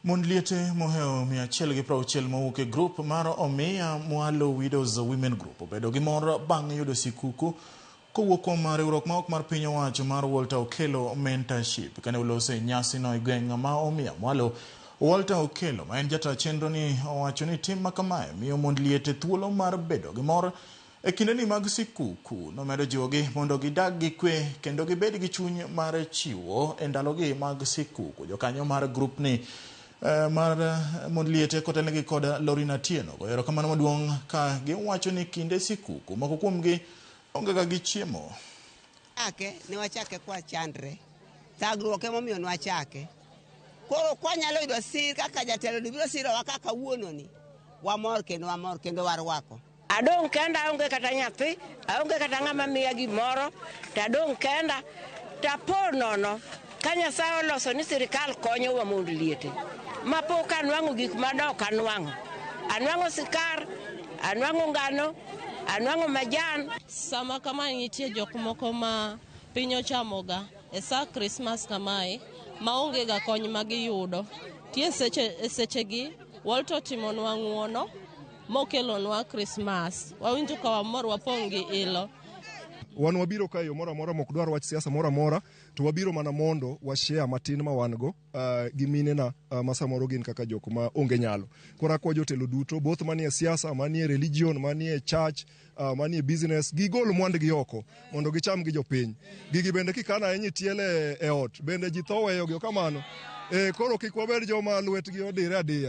Mond liete mohewo 160 mowuok e grup mar Omiya Mwalo Widows Women Group obedo gi mor bang' yudo sikuku kowuok kuom riwruok ma ok mar piny owacho mar Walter Okello Mentorship. Kane oloso e nyasino e gweng' ma Omiya Mwalo, Walter Okello ma en jata chenro ni owacho ni tim ma kamae miyo mond liete thuolo mar bedo gi mor e kindeni mag sikuku. Nomedo jiwogi mondo gidag gi kwe kendo gibed gi chuny mar chiwo e ndalogi mag sikuku. Jokanyo mar grupni mar mond liete kotelnegi kod Lorina Atieno goyo erokamano maduong' ka giwacho ni kinde sikuku moko kuomgi onge ga gi chiemo. Chake, ne wachake kwa chandre. Thagruok emomiyo nwachake. Koro kwanyalo yudo sir kaka jatelo ni biro sirowa kaka wuononi, wamor kendo wamor kendo warwako. Adong' kenda, aonge kata nyathi, aonge kata ng'ama miya gimoro, to adong' kenda. To apo nono ka Nyasaye oloso ni sirikal konyowa mond liete. Ma pok anwang'o gik madok anwang'o. Anwang'o sikar, anwang'o ngano, anwang'o majan. Sama kamae nitie jok moko ma piny ochamoga e sa Krismas kamae maonge ga kony ma giyudo. Tie seche, sechegi Walter otimonwa ng'uono mokelonwa Krismas. Wawinjo ka wamor wapong' gi ilo. Wan wabiro ka e yo moro amora mok dwar wach siasa moro amora to wabiro mana mondo wa share matin ma wan go gi minena ma samoro gin kaka jok ma onge nyalo. Koro akwa jotelo duto both manie siasa, manie religion, manie church, manie business gigol mwandgi oko mondo gicham gi jopiny. Gigi bende kikano ahinya itiele e ot bende ji tho weyogi ok kamano. Koro kik wabed joma lwetgi odire adiya.